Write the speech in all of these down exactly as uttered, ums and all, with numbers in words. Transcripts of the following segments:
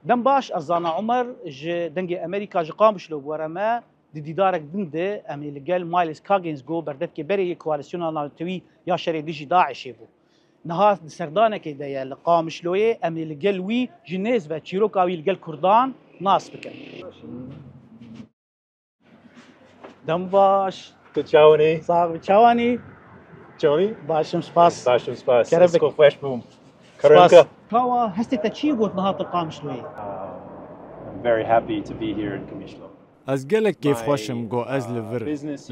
Dem baş, ez Zana Omer, ji Dengê Amerîka ji Qamişlo bi we re me. Di dîdarek din de em ê li gel Miles Coggins, ku berdevkê berê yê Koalîsyona Navnetewî ya Şerê Dijî DAIŞ'ê bû. Niha di serdanekê de ye li Qamişloyê, em ê li gel wî ji nêz ve çîroka wî li gel Kurdan nas bikin. Dem baş. Tu çawanî? Sax bî, çawanî? Çawanî? Baş im, spas. Baş im, spas. Kerem bik. Xweş bûm. Spas. Kerem bik. Çawa, hestê te çi got niha tu Qamişloyê? Uh, I'm very happy to be here in Kamîşlo. Ez gelek kêfxweş im ku ez li vir,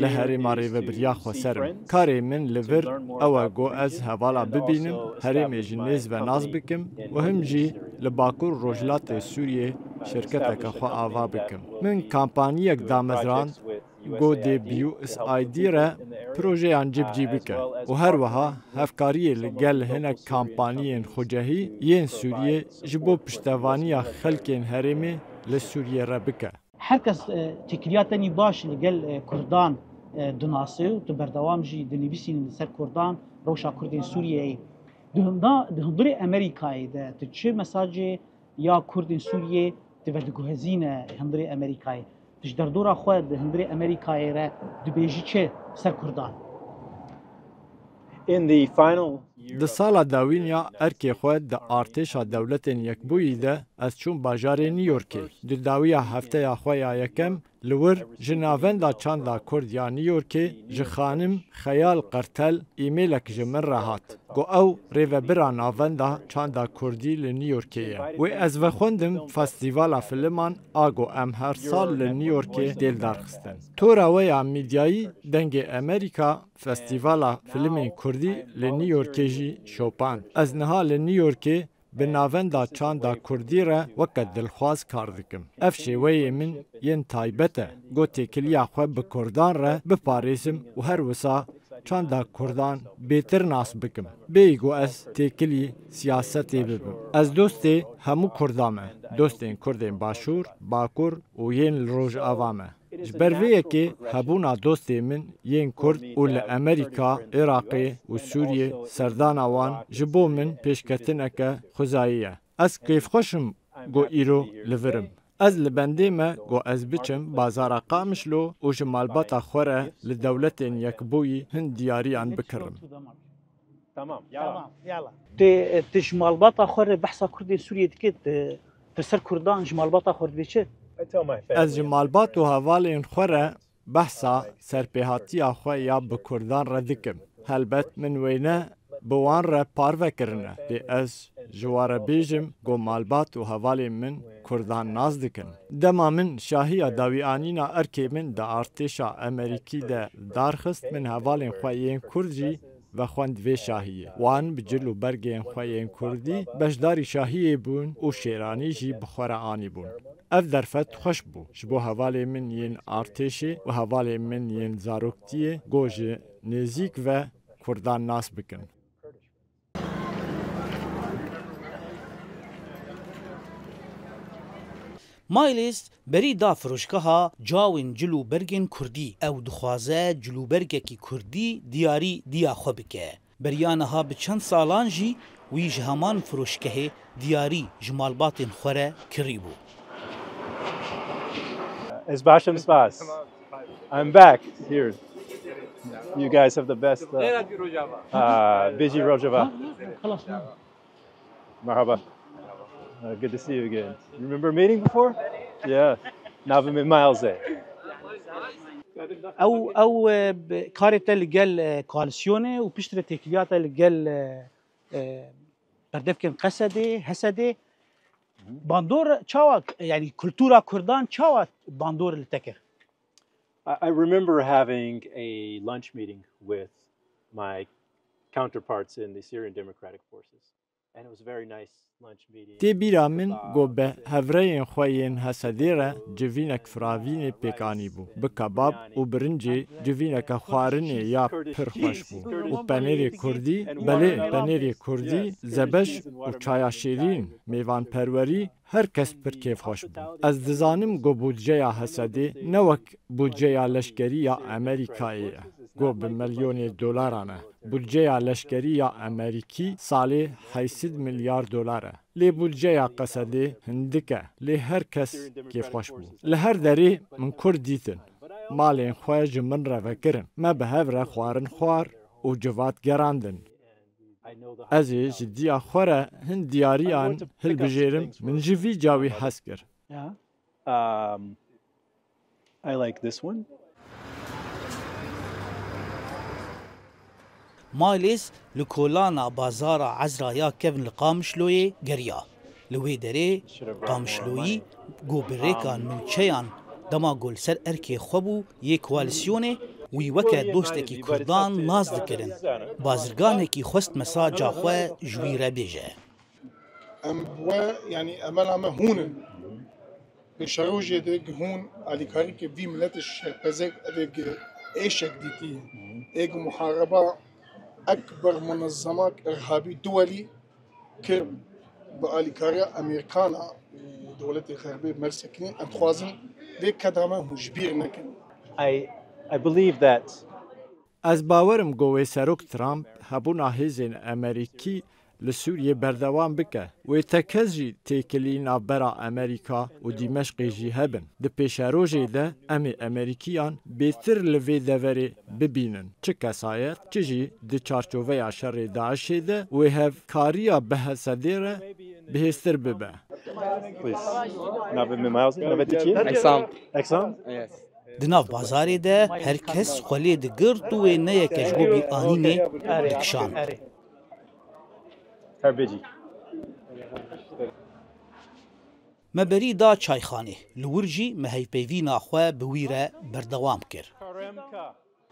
li herêma rêvebiriya xweser im. Karê min li vir ew e ku ez hevala bibînim, herêmê ji nêz ve nas bikim û him jî li Bakur Rojhilatê Sûriyê şirketeke xwe ava bikim. Min kampaniyek damezrand ku dê bi U S A I D re projeyan cibcî bike û her wiha hevkariyê li gel hinek kampaniyên xwecehî yên Sûriyê ji bo piştevaniya xelkên herêmê li Sûriyê re bike. Her kes, e, têkiliya tenî baş li gel, e, Kurdan, e, dinase û tu berdewam jî dinivîsînî li ser Kurdan, rewşa Kurdên Sûriyeyê. Di hinda-, di hundirê Amerîkayê de tu çi mesajê ya Kurdên Sûriyê tu vediguhezîne hundirê Amerîkayê? Tu ji derdora xwe di hundirê Amerîkayê re dibêjî çi ser Kurdan? In the final year Di sala dawîn ya erkê xwe di artêşa Dewletên Yekbûyî de ez çûm bajarê New Yorkê. Di dawiya hefteya xwe ya yekem li wir ji Navenda Çanda Kurd ya New Yorkê ji xanim Xeyal Qertel e-mailek ji min re hat ku ew rêvebira Navenda Çanda Kurdî li New Yorkê ye. Wê ez vexwendim Festîvala Filiman a ku em her sal li New Yorkê tê lidarxistin. Tora we ya mîdyayî Dengê Amerîka Festîvala Filimên Kurdî li New Yorkê jî şopand. Ez niha li New Yorkê bi Navenda Çanda Kurdî re weke dilxwaz kar dikim. Ev şêweyê min yên taybet e, ku têkiliya xwe bi Kurdan re biparêzim û her wisa çanda Kurdan bêtir nas bikim. Bêyî ku ez têkilî siyasetê bibim. Ez dostê hemû Kurda me. Dostên Kurdên Başûr, Bakur û yên li Rojava me. Ji ber vê yekê hebûna dostê min yên Kurd û li Amerîka, Iraqê û Sûriyê serdana wan ji bo min pêşketineke xwezayî ye. Ez kêfxweş im ku îro li vir im. Ez li bendê me ku ez biçim bazara Qamişlo û ji malbata xwe re li Dewletên Yekbûyî hin diyariyan bikirim. Tamam, yala. Tamam, yala. Tu, tu ji malbata xwe re behsa Kurdên Sûriyê dikî, tu, tu ser Kurdan ji malbata xwe re dibê çi? I tell my family. Ez ji malbat û hevalên xwe re behsa serpêhatiya xwe ya bi Kurdan re dikim. Helbet min wêne bi wan re parve kirine. Lê ez ji wan re bêjim ku malbat û hevalên min Kurdan nas dikin. Dema min şahiya dawîanîna erkê min di artêşa Amerîkî de darxist, min hevalên xwe yên Kurd jî vexwend vê şahiyê. Wan bi cil û bergên xwe yên Kurdî beşdarî şahiyê bûn û şêranî jî bi xwe re anîbûn. Ev derfet xweş bû ji bo hevalên min yên artêşê û hevalên min yên zaroktiyê, ku ji nêzîk ve Kurdan nas bikin. Miles berî da firoşgeha cawên cil û bergên kurdî. Ew dixwaze cil û bergekî kurdî diyarî diya xwe bike. Beriya niha bi çend salan jî wî ji heman firoşgehê diyarî ji malbatên xwe re kirîbû. Ez baş im, spas. I'm back here. You guys have the best, uh, uh, Bijî Rojava. Merhaba. Uh, good to see you again. You remember meeting before? Yeah. Navê min Miles e. Ew, ew, e, bi-, karê te li gel, e, koalîsyonê û piştre têkiliya te li gel, e, e, berdevkên Qesedê, Hesedê. Bandor çawa, yani kultura Kurdan çawa bandor li te kir? I, I remember having a lunch meeting with my counterparts in the Syrian Democratic Forces. And it was a very nice lunch meeting. Tê bîra min ku bi hevreyên xwe yên Hesedê re civînek firavînê pêk anîbû. Bi kebab û birincê civîneke xwarinê ya pir xweş bû. Û penêrê kurdî, belê, penêrê kurdî, zebeş û çaya şêrîn, mêvanperwerî, her kes pir kêfxweş bû. Ez dizanim ku budceya Hesedê ne wek budceya leşkerî ya Amerîkayê ye. ku bi milyonê dolaran e. Budceya leşkerî ya Amerîkî salê heyşt sed milyar dolar e. Lê budceya Qesedê hindik e. Lê her kes kêfxweş bû. Li her derê min Kurd dîtin. Malên xwe ji min re vekirin. Me bi hev re xwarin xwar û civat gerandin. Ez ê ji diya xwe re hin diyariyan hilbijêrim, min ji vî cawî hez kir. Yeah. Um, I like this one. Miles li kolana bazara Ezra ya kevn li Qamişloyê geriya. Li wê derê Qamişloyî ku bi rêka nûçeyan dema ku li ser erkê xwe bû yê koalîsyonê, wî weke dostekî Kurdan nas dikirin. Bazirganekî xwest mesaja xwe ji wî re bêje. Em bi we, yanî emela me hûn in. Pêşerojê de gi hûn alîkarî ke vî miletê şerpezek eve gi êşek dîtî. Ê gi muhareba ekber munezzemak irhabî duwelî kir bi alîkariya Amerîkana û dewletê Xerbê mersekinî. Em dixwazin vê keda me hûn ji bîr nekin. I, I believe that Ez bawer im ku wê Serok Trump hebûna hêzên Amerîkî li Sûriyê berdewam bike. Wê tekez jî têkilî navbera Amerîka û Dîmeşqê jî hebin. Di pêşerojê de em ê Amerîkiyan bêtir li vê deverê bibînin. Çi kesayet, çi jî di çarçoveya şerê DAIŞê de wê hevkariya bi Hesedê re bihêztir bibe. Please. Navê min Miles, navê te çi ye? Eksam. Eksam? Yes. Di nav bazarê de her kes xwe lê digirt û wêneyeke ji bo bîranînê dikişand. Her bêjî. Me berî da çayxanê. Li wir jî me hevpeyvîna xwe bi wî re berdewam kir.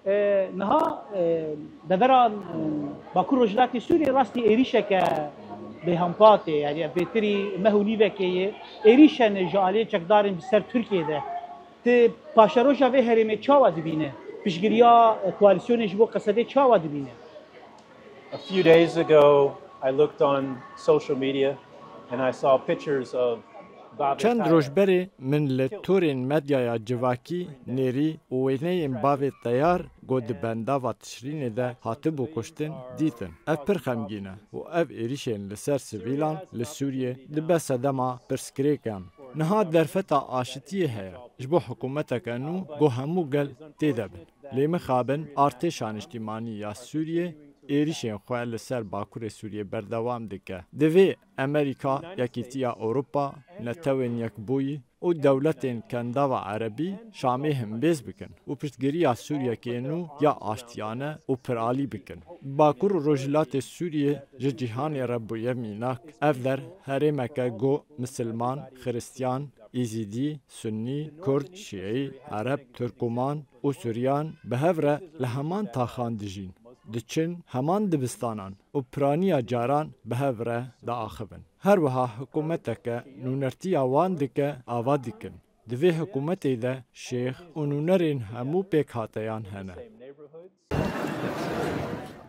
E, niha, e, devera, e, Bakur Rojhilatê Sûriyê rastî êrîşeke bêhempa tê, yanî bêtirî meh û nîvekê yê êrîş hene ji aliyê çekdarên bi ser Tirkiyê de. Ti paşeroja vê herêmê çawa dibîne? Piştgiriya, e, koalîsyonê ji bo Qesedê çawa dibîne? A few days ago, I looked on social media and I saw pictures of Babê Çend Tayar. Roj berê min li torên medyaya civakî nêrî û wêneyên bavê Teyar ku di bendava Tişrînê de hatibû kuştin, dîtin. Ev pir xemgîn e û ev êrîşên li ser sivîlan li Sûriyê dibe sedema pirsgirêkan. Niha derfeta aşitiyê heye ji bo hikûmeteke nû ku hemû gel tê de bin. Lê mixabin artêşa niştîmanî ya Sûriyê êrîşên xwe li ser Bakurê Sûriyê berdewam dike. Divê Amerîka, Yekîtiya Ewropa, Netewên Yekbûyî û dewletên Kendava Erebî Şamê himbêz bikin û piştgiriya Sûriyekê nû ya aştiyane û piralî bikin. Bakur û Rojhilatê Sûriyê ji cîhanê re bûye mînak. Ev der herêmeke ku misilman, xiristiyan, Îzîdî, Sunnî, Kurd, Şîî, Ereb, Turkuman û Suryan bi hev re li heman taxan dijîn, diçin heman dibistanan û piraniya caran bi hev re diaxivin. Her wiha hikûmeteke nûnertiya wan dike ava dikin. Di vê hikûmetê de şêx û nûnerên hemû pêkhateyan hene.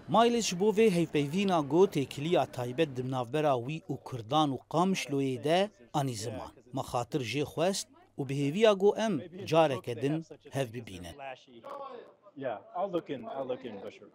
Miles ji bo vê hevpeyvîna got têkiliya taybet di navbera wî û Kurdan û Qamişloyê de anî ziman. Me xatir jê xwest û bi hêviya got em careke din hev bibînin. Yeah, I'll look in, I'll look in Bashur.